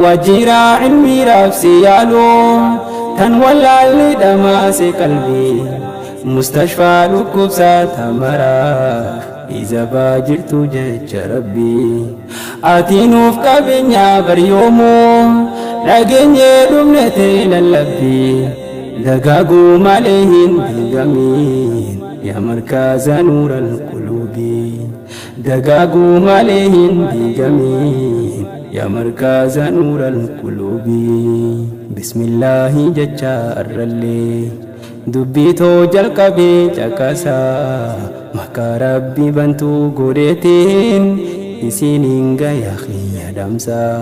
Waajjira ilmi raabsi yaaluu tan wallaalli dhamaase qalbii mustashfaa dhukkubsaa tamaraaf ija baa jirtu jecha rabbii ati nuuf qabeenyaa baryoomuu dhageenyee dhumne ta'e lallabbii dagaaguu malee hin diigamiin yaa markaza nuural quluubii dagaaguu malee hin diigamiin yaa markaza nuural quluubii. Bismillaahi jecha arrallee dubbii too jalqabee caqasaa maqaa rabbii bantuu godheetiin isiniin gaya xiyya damsaa.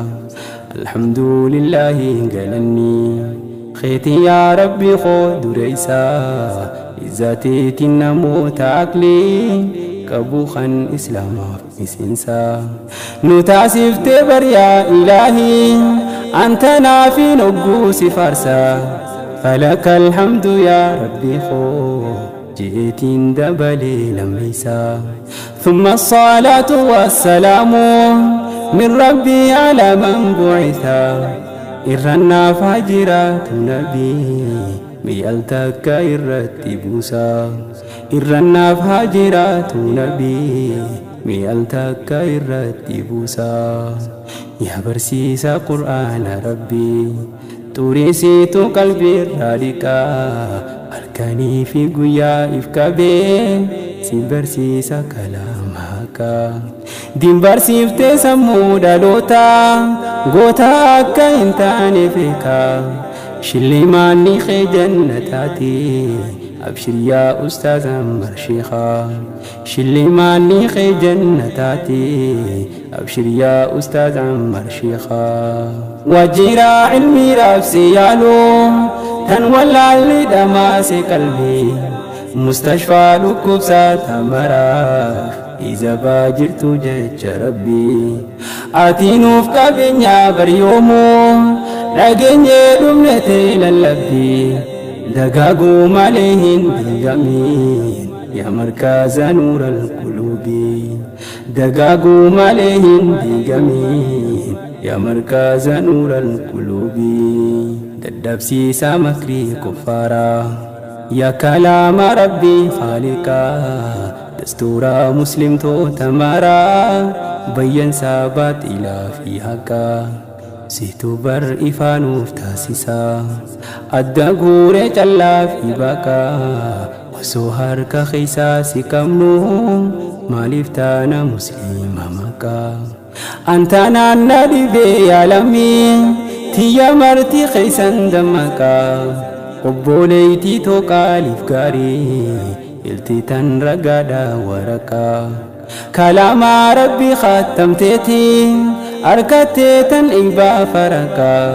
Alhamdulillaahi galanni keetii yaa rabbi koo dureessaa izzateetiin namoota aqlii qabu kan islaamaaf miseensaa nu taasiftee baryaa ilaahii anta naafi nogguu si faarsaa. فلك الحمد يا ربي خو جئتين دبلي لميسا. ثم الصلاة والسلام من ربي على من بعثا إرنا فاجرات نبي ميالتك إرتبوسا. إرنا فاجرات نبي ميالتك إرتبوسا. يا برسيس قرآن ربي xuriisitu qalbii irraa dhiqaa halkanii fi guyyaa if qabee si barsiisa kalaama haqaa. Diin barsiiftee sammuu dhalootaa goota akka hin taane beekaa. Shillimaanni kee jannataati abshir yaa ustaaz Ammar Sheekhaa. Shillimaanni kee jannataati abshir yaa ustaaz Ammar Sheekhaa. Waajjira ilmi raabsi yaaluu tan wallaalli dhamaase qalbii mustashfaa dhukkubsaa tamaraaf ija baa jirtu jecha rabbii ati nuuf qabeenyaa baryoomuu dhageenyee dhumne ta'e lallabbii dagaaguu malee hin diigamiin yaa markaza nuural quluubii dagaaguu malee hin diigamiin yaa markaza nuural quluubii. Dadhabsiisaa makrii kuffaaraa yaa kalaama rabbii khaaliqaa dastuuraa muslimtoota maraa bayyansaa baaxilaa fi haqaa situ bar ifaanuuf taasisaa adda guuree callaa fi baqaa osoo harka keessaa si qabnu maaliif taana musliima maqaa antaanaan na dhibee yaalamii tiyya marti keessan dammaqaa obboleeytii too qaaliif gaarii ilti tan ragaadha waraqaa kalaamaa rabbi khattamteeti harkattee tan dhibbaa faraqaa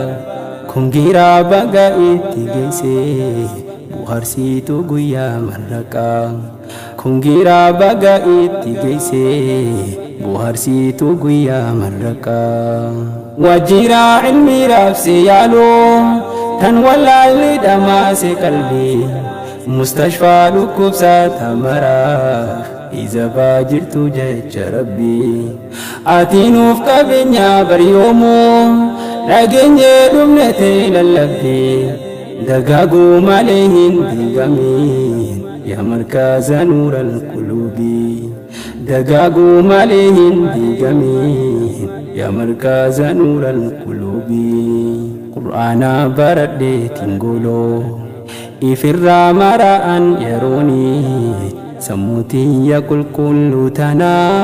kun giraa baga itti geesse buharsiitu guyyaa marraqaa kun giraa baga itti geesse buharsiitu guyyaa marraqaa. Waajjira ilmi raabsi yaaluu tan wallaalli dhamaase qalbii mustashfaa dhukkubsaa tamaraaf ija baa jirtu jecha rabbii ati nuuf qabeenyaa baryoomuu dhageenyee dhumne ta'e lallabbii dagaaguu malee hin diigamiin yaa markaza nuural quluubii dagaaguu malee hin diigamiin yaa markaza nuural quluubii. Qur'aana baradheetiin goloo ifirraa mara'an yeroonii sammuu tiyya qulqulluu tanaa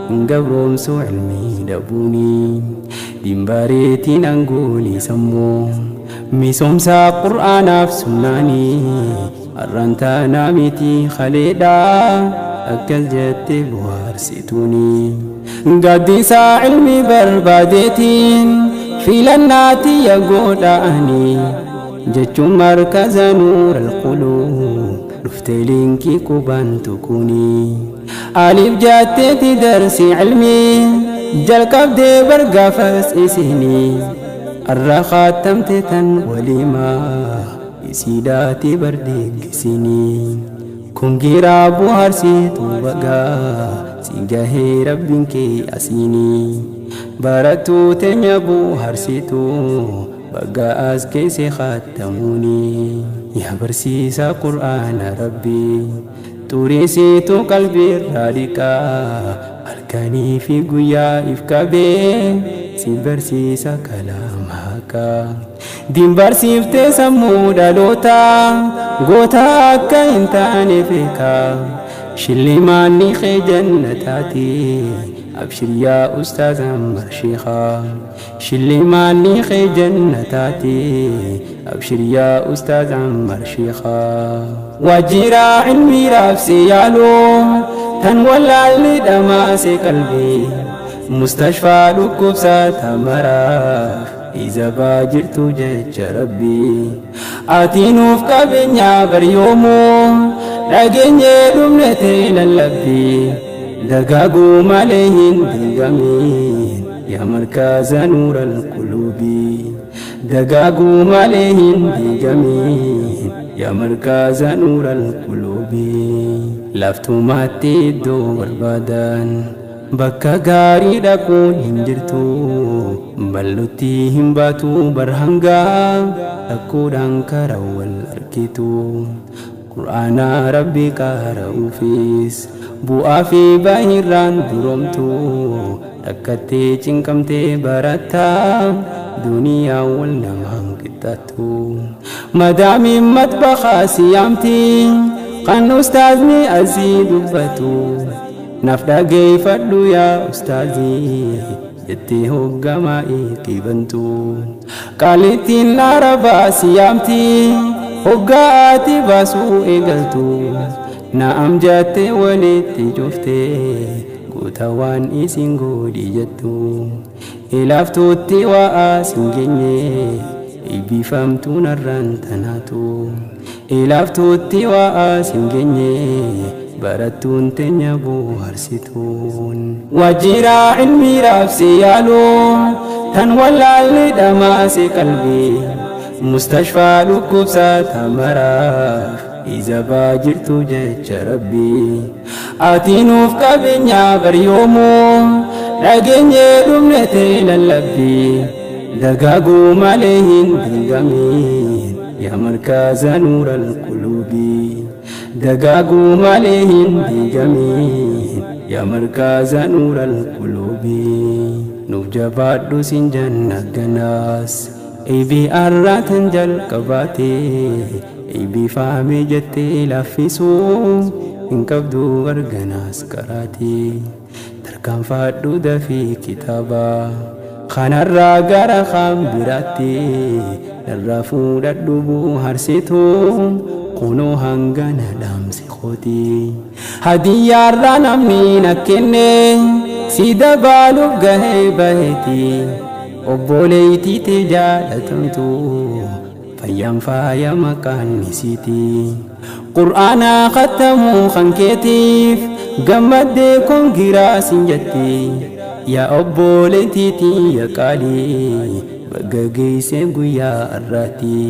hin gabroomsuu ilmii dhabuunii dimbareetiin angoolii sammuu misoomsaa qur'aanaaf sunnaanii har'aan taanaa miti khaleedhaa akkas jette buhaarsituunii gaddisaa ilmi barbaadeetiin filannaa tiyya godha'anii jechuun markaza nuural quluub dhuftee linkii qubaan tukuunii aliif jatteeti darsi ilmii jalqabdee bargaafas isinii arra khaattamte tan waliimaa isiidhaati bardeeggisinii kun giraa buhaarsituu bagaa si gahee rabbiin kee asiinii. Barattuu teenya buharsituu bagga as geesse khattamuuni. Yaa barsiisaa Qur'aana Rabbii, xuriisitu qalbiirraa dhiqaa, halkanii fi guyyaa if qabee si barsiisa kalaama haqaa. Diin barsiiftee sammuu dhalootaa goota akka hin taane beekaa. Shillimaanni kee jannataati, abshir yaa Ustaaz Ammar Sheekhaa. Shillimaanni kee jannataati, abshir yaa Ustaaz Ammar Sheekhaa. Waajjira ilmii raabsi yaaluu tan wallaalli dhamaase qalbii, mustashfaa dhukkubsaa tamaraaf iza jirtu jecha Rabbii. Ati nuuf qabeenyaa baryoomuu dhageenyee dhumne ta'e lallabbii, dagaaguu malee hin diigamiin yaa markaza nuural quluubii. Dagaaguu malee hin diigamiin yaa markaza nuural quluubii. Laftumaatti iddoo barbaadan bakka gaarii dhaquun hin jirtu, bal'ootti hin baatu barhangaa rakkoodhaan karaa wal argitu. Qur'aana Rabbii qara'uufis bu'aa fi baahirraan duroomtu, rakkattee cinqamtee barattaa duniyaa wal namaan qixxaattu. Madaamiin matbakaa siyaamti kan ustaazni asii dubbatu, naaf dhageeffadhu yaa ustaazii jettee hoggamaa qibantu. Qaalittiin arabaa siyaamti hoggaati baasuu eegaltu, na'am jettee walitti cuftee guuta waan isin godhi jettu. Ilaaftuutti waa sin geenye eebbifamtuu narraan tanaatu. Ilaaftuutti waa sin geenye barattuun teenya buharsituun. Waajjira ilmii raabsi yaaluu tan wallaalli dhamaase qalbii, mustashfaa dhukkubsaa tamaraaf iza jirtu jecha Rabbii. Ati nuuf qabeenyaa baryoomuu dhageenyee dhumne ta'e lallabbii, dagaaguu malee hin diigamiin yaa markaza nuural quluubii. Dagaaguu malee hin diigamiin yaa markaza nuural quluubii. Nuuf jabaadhu sin janna ganaas eebii arraatan jalqabaate, eebbifame jettee laaffisuu hin qabdu arganaas karaati. Tarkaanfadhu dafii kitaaba kanarraa gara kan biraatti narraa fuudhadhu buharsituu kunoo hangana dhaamsi kooti. Hadiyyaarraa namni na kenne si dabaaluuf gahee baheeti. Obboleettii tee jaalatamtu fayyaan faaya maqaan isiiti. Qur'aana khattamuu kan keetiif gammaddee koongiraa sin jetti. Yaa obboleettii tiyya qaalii, bagga geesse guyyaa har'aatti.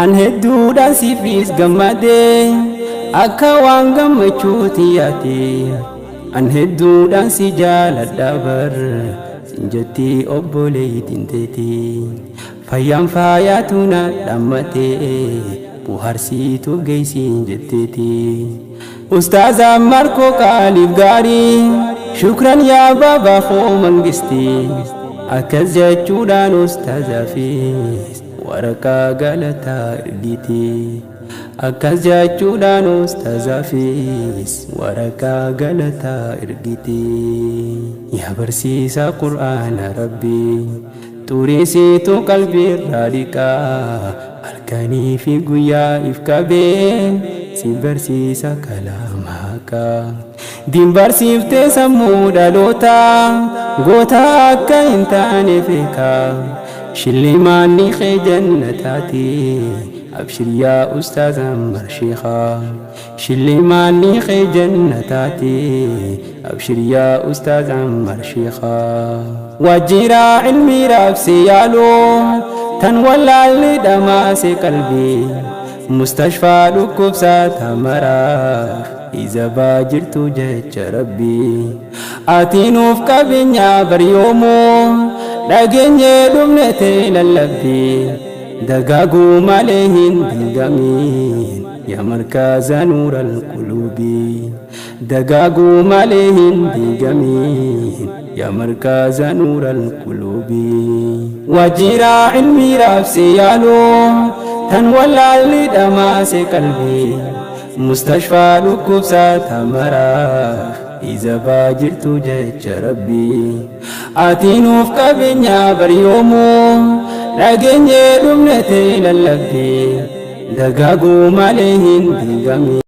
An hedduudhaan siifis gammadee akka waan gammachuuti yaati. An hedduudhaan si jaaladha bar sin jetti obboleettiin teeti. Fayyaan faayaatu na dhammatee buharsiitu geessiin jetteeti. Ustaaza Markoo qaaliif gaarii, shukran yaa baabaa koo mangisti. Akkas jechuudhaan ustaazaafis waraqaa galataa ergiti. Akkas jechuudhaan ustaazaafis waraqaa galataa ergiti. Yaa barsiisaa Qur'aana Rabbii, xuriisitu qalbiirraa dhiqaa, halkanii fi guyyaa if qabee si barsiisa kalaama haqaa. Diin barsiiftee sammuu dhalootaa goota akka hin taane beekaa. Shillimaanni kee jannataati, abshir yaa Ustaaz Ammar Sheekhaa. Shillimaanni kee jannataati, abshir yaa Ustaaz Ammar Sheekhaa. Waajjira ilmii raabsi yaaluu tan wallaalli dhamaase qalbii, mustashfaa dhukkubsaa tamaraaf Izabaa jirtu jecha Rabbii. Ati nuuf qabeenyaa baryoomoo dhageenyee dhumne ta'e lallabbii. Dagaaguu malee hin diigamiin yaa markaza nuural quluubii. Dagaaguu malee hin diigamiin yaa markaza nuural quluubii. Waajjira ilmii raabsee yaaluu tan wallaalli dhamaase qalbii. Mustashfaa dhukkubsaa tamaraaf izabaa jirtu jecha Rabbii. Ati nuuf qabeenyaa baryoomoo dhageenyee dhumne ta'e lallabbii. Dagaaguu malee hin diigamiin.